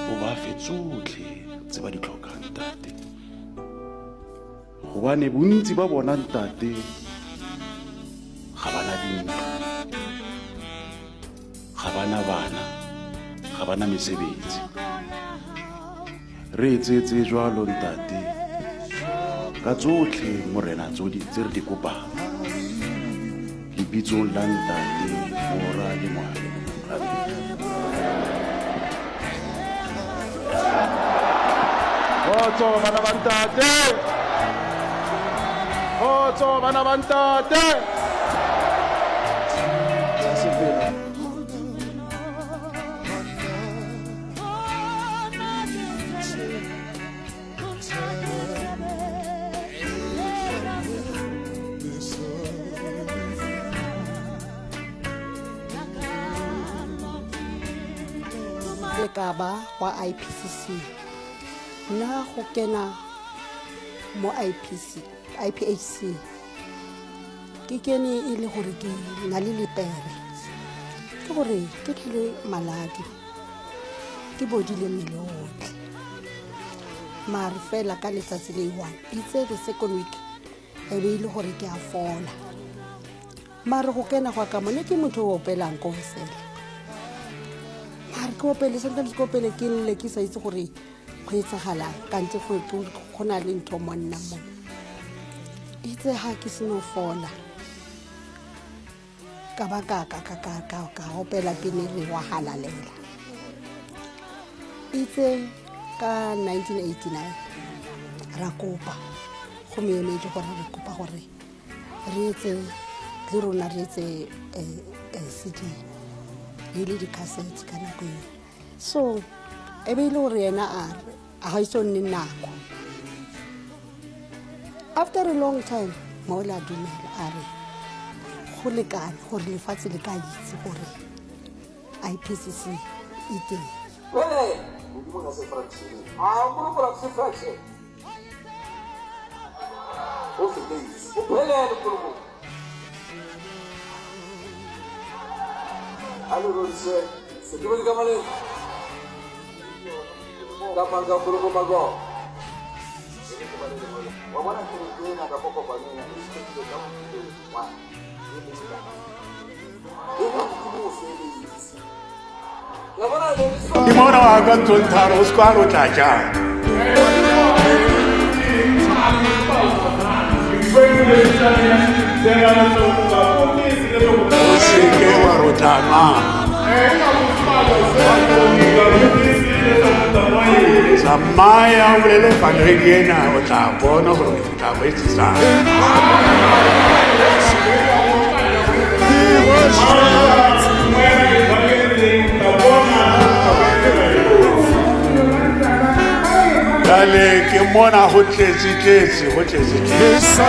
O ba fe tsotlhe tse ba di tlhokang, Ntate. Gobane bontsi ba bona, Ntate, ga ba na dintlo, ga ba na bana, ga ba na mesebetsi. Re etsetse jwalo, Ntate, ka tsotlhe, Morena, tse re di kopang. Lebitsong la Ntate, Mora le Moya. Kgotso bana ba ntate. Kgotso bana ba ntate. Lekaba wa IPCC nna go kena mo IPC IPHC ke kene e le gore ke na le lepere ke gore ke na le maladi ke bodile mmele otlhe mare fela ka letsatsi le one itse the second week e be e le gore ke a fola mare go kena gwa ka mone ke motho o opelang ko fela mare ke opele sometimes ke opele ke lle ke sa itse gore go etsagalang kante go na le ntho mo nna mo itse ga ke seno fola ka ba ka ka ka ka ka ka opela pine re wa halalela itse ka 1989 ra kopa go moemedi gore re kopa gore re etse le rona re etse eh, eh, cd e le di-cassette ka nako eo so e be e le gore yena a re a ga iso nne nako after a long time maole a dumela a re go lekane gore lefatshe le ka itse gore ipcc e teng Modimo ga se fraction. A uNkulunkulu akusi fraction. Uvelile. Uphelele uNkulunkulu. Alurolise. Sedibele kamaleng. Ka uNkulunkulu mako. Wa bona kereke ena kapa kopano ena e hlwekile ka mofuta wa Ke mona wa ka ntlong tharo o se kwa re o tla jang. O se ke wa re o tla nwa. Tsamaya o bolele evangeli ena o tla bona gore o tla bo etsisang. Jale ke mona go tletse tletse go tletse tletse.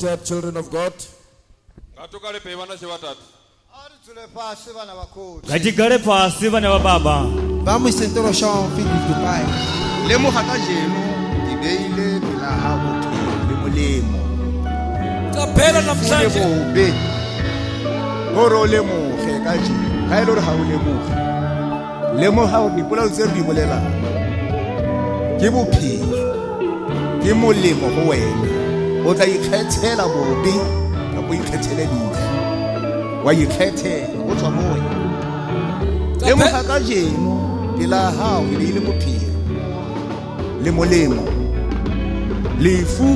seated, children of God. Ngatukalipe vana chevatatu. A ri dzule fhasi vhana vha khotsi. Ngatigare pasi vana va baba. Vamos sentar ao chão, filhos do pai. Lemoga kajeno ke beile pela hao bophelo le molemo. Qaphela Le namhlanje bobe. Gore o lemoge kajeno. Ga e le gore ga o lemoge. Lemoga gore dipolelo tse re di bolelang ke bophelo. Ke molemo go wena. O tla ikgethela bobe kapa o ikgethele lefu. Wa ikgethela go tswa mo wena. Lemoga kajeno pela hao ke beile bophelo le molemo. Lefu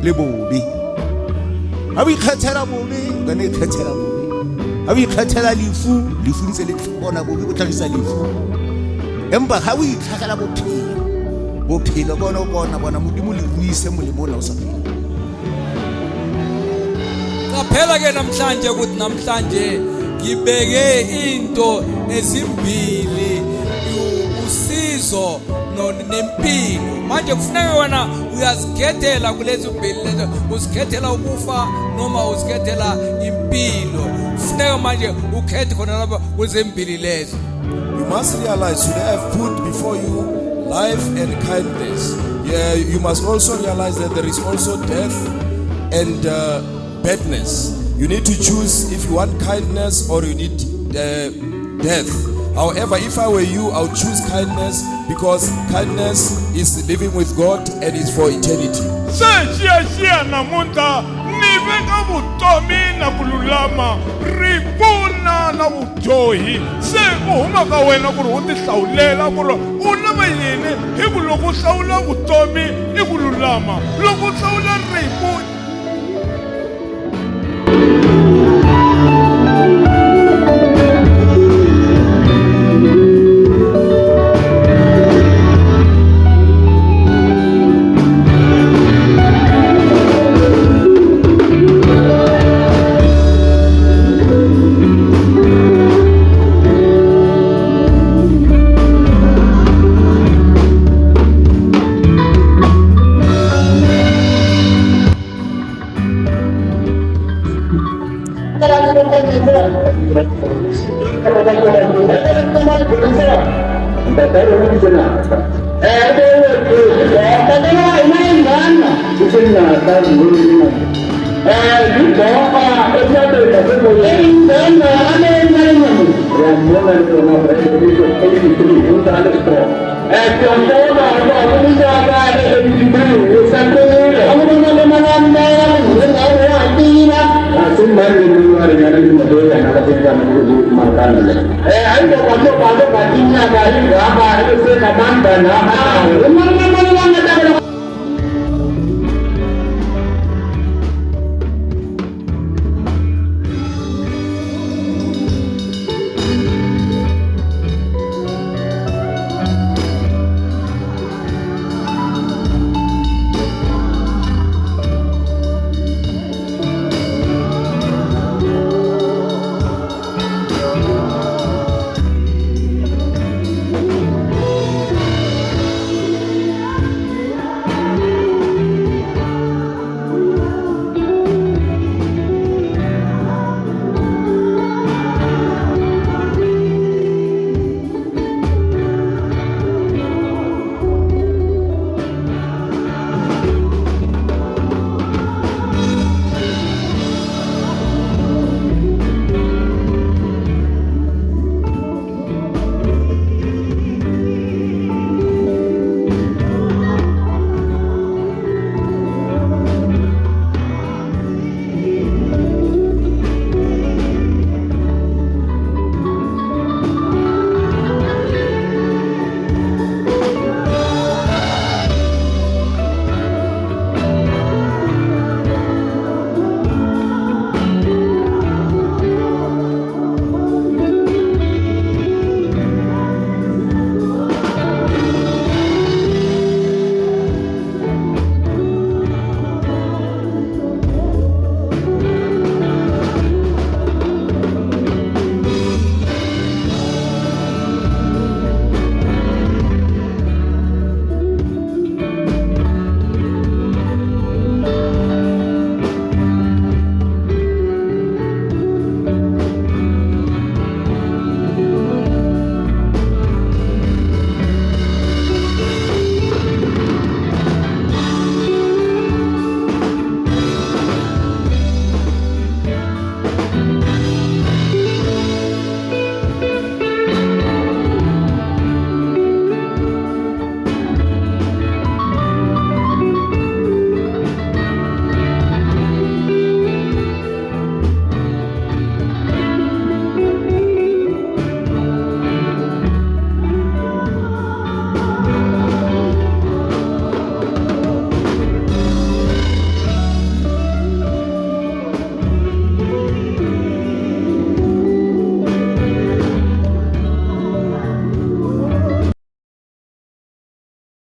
le bobe. Ha o ikgethela bobe, o ka nna ikgethela bobe. Ha o ikgethela lefu, lefu ntse le bona bobe bo tlhagisa lefu. Empa ha o itlhagela bophelo, bophelo bona o bona bona Modimo le ruise molemo ona o sa feleng. Qaphela ke namhlanje ukuthi namhlanje ngibeke into ezimbili usizo nempilo. Manje kufuneka wena uyazikhethela kulezi mbili lezo, uzikhethela ukufa noma uzikhethela impilo. Kufuneka manje ukhethe khona lapha kulezi lezo. You must realize today I've put before you life and kindness. Yeah, you must also realize that there is also death and badness. You need to choose if you want kindness or you need death. However, if I were you, I would choose kindness, because kindness is living with God and is for eternity. Se xiyaxiya namuntlha ni veka vutomi na ku lulama, ripfuna na vudyohi. Se ku huma ka wena ku ri u tihlawulela ku ri u lava yini, hi ku loko u hlawula vutomi i ku lulama, loko u hlawula rifu.